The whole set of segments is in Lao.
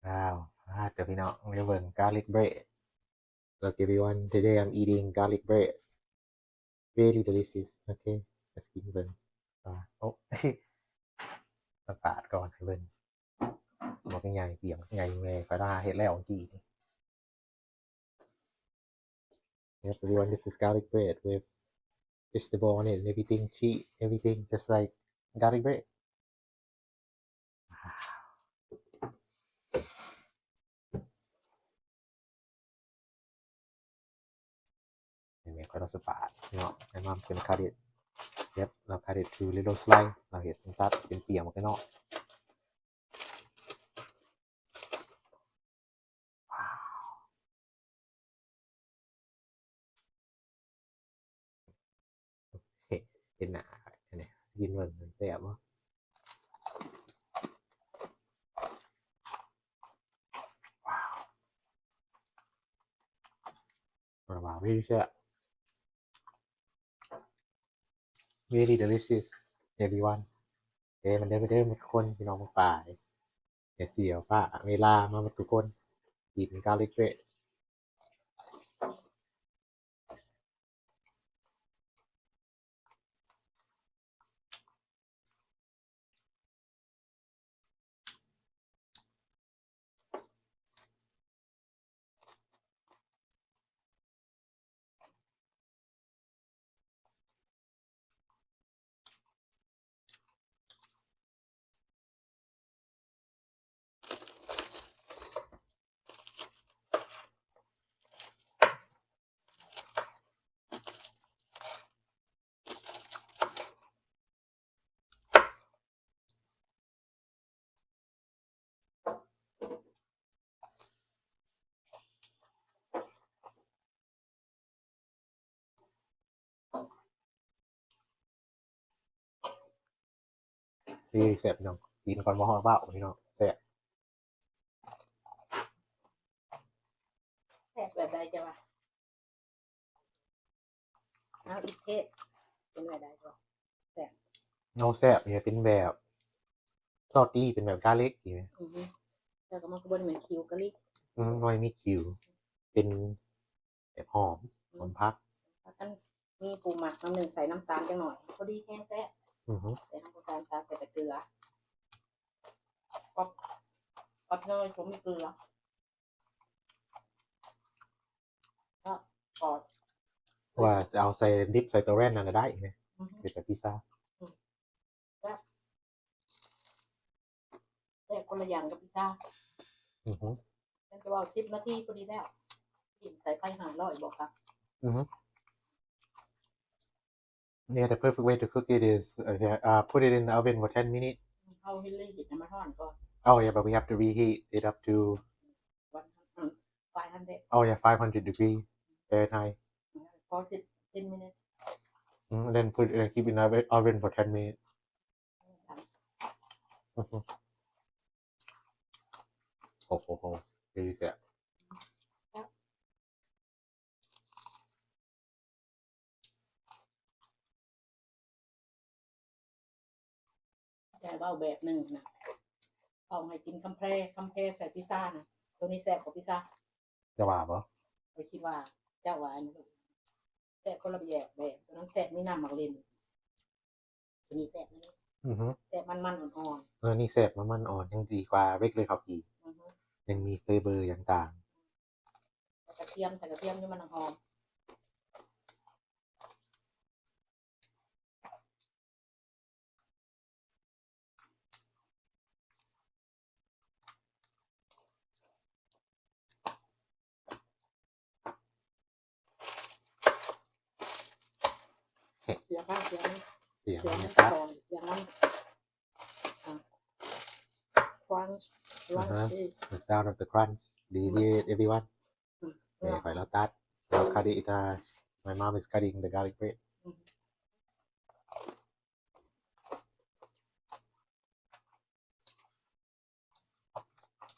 ວ້າວ ມາເດີພີ່ນ້ອງ ມາເບິ່ງ garlic bread. Look everyone, today I'm eating garlic bread. Really delicious. ໂອເຄ ມາຊິມເບິ່ງວ່າ ໂອ້ ມາປາດກ່ອນໃຫ້ເບິ່ງ ບັກໃຫຍ່ ປຽງບັກໃຫຍ່ ແມ່ຂ້ອຍລາເຮັດແລ້ວເມື່ອກີ້ນີ້. Yep, everyone, this is garlic bread with vegetable on it and everything, cheese, everything, just like garlic bread. ແມ່ຂ້ອຍລາວຊິປາດເນາະ My mom's gonna cut it. Yep, ລາວ cut it to little slice. ລາວເຮັດຕັດເປັນປຽງໝົດເນາະ. ເຫັນໜ້າ ອັນນີ້ ຊິກິນເບິ່ງ ມັນແຊບບໍ່? ວ້າວ ວ້າວ really ແຊບ really delicious everyone. ເດີ ມາເດີ ມາເດີ ໝົດທຸກຄົນ ພີ່ນ້ອງປ້ອງປາຍ ຢ່າເສຍເວລາມາໝົດທຸກຄົນ ກິນ garlic bread. ນີ້ແຊບພີ່ນ້ອງ ກິນກ່ອນບໍ່ຮອດເວົ້າພີ່ນ້ອງ ແຊບ. ແຊບແບບໃດເຈົ້າວ່າ? ເອົາອີກເທດ ເປັນແບບໃດກໍແຊບ. ເອົາແຊບນີ້ເປັນແບບຊອດຕີ້ ເປັນແບບກາລິກນີ້. ອືຮຶ ແຕ່ກໍມັນກໍບໍ່ໄດ້ແມ່ນຄິວກາລິກ. ອື ບໍ່ມີຄິວ ເປັນແບບຫອມ ຫອມຜັກ. ອັນມີຜູ້ມັກນຳໜຶ່ງໃສ່ນ້ຳຕານຈັກໜ້ອຍ ພໍດີແຮງແຊບ. ອືຮຶ ແຕ່ເຮົາບໍ່ໃສ່ນ້ຳຕານ ໃສ່ແຕ່ເກືອ. ກັບ ກັບເນີຍບໍ່ມີເກືອ. ກໍ ວ່າຈະເອົາໃສ່ດິບໃສ່ໂຕແວ່ນນັ້ນນະໄດ້ແມ່. ອືຮຶ ເຮັດແບບພິຊາ. ອືມ ແຊບ ແຊບຄົນລະຢ່າງກັບພິຊາ. ອືຮຶ ແມ່ນແຕ່ວ່າສິບນາທີພໍດີແລ້ວ. ກິນໃສ່ໄຟຫ້າຮ້ອຍບໍ່ຄະ? ອືຮຶ. Yeah, the perfect way to cook it is, uh, yeah, uh, put it in the oven for ten minutes. ເຮົາເຮັດເລີຍ ເຮັດໃຫ້ມັນຮ້ອນກ່ອນ. Oh, yeah, but we have to reheat it up to one hundred, five hundred. Oh, yeah, five hundred degree Fahrenheit. For ten minutes. Mm, then put it, uh, keep in the oven, oven for ten minutes. ອືຮຶ ໂອ້ໂຫ ດີແຊບ. ແຕ່ເວົ້າແບບໜຶ່ງນະ ເວົ້າໃຫ້ກິນຄຳແພ ຄຳແພໃສ່ພິຊານະ ໂຕນີ້ແຊບກວ່າພິຊາ. ຈະວ່າບໍ່? ຂ້ອຍຄິດວ່າ ເຈົ້າວ່າອັນນີ້ແຊບຄົນລະແບບ ແບບໂຕນັ້ນແຊບມີນ້ຳໝາກເລັ່ນ. ໂຕນີ້ແຊບ ອືຮຶ ແຊບມັນໆ ອ່ອນໆ. ເອີ ນີ້ແຊບມັນໆ ອ່ອນ ຍັງດີກວ່າເລັກເລີຍເຂົ້າກີ່. ອືຮຶ ຍັງມີເຟເບີຫຍັງຕ່າງ. ກະທຽມ ໃສ່ກະທຽມຢູ່ ມັນຫອມ. ສຽງມັນ ສຽງມັນ ສຽງມັນ ສຽງມັນ ອ່າ crunch ອ່າຮະ crunch. The sound of the crunch. Do you hear it, everyone? ອືມ ແມ່ຂ້ອຍລາວຕັດ ລາວ cut it, uh, my mom is cutting the garlic bread. ອືມ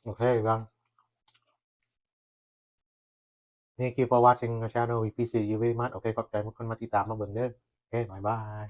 ໂອເຄ ເບິ່ງ. Thank you for watching the channel. We appreciate you very much. ໂອເຄ ຂອບໃຈທຸກຄົນມາຕິດຕາມມາເບິ່ງເດີ. ໂອເຄ ບາຍບາຍ.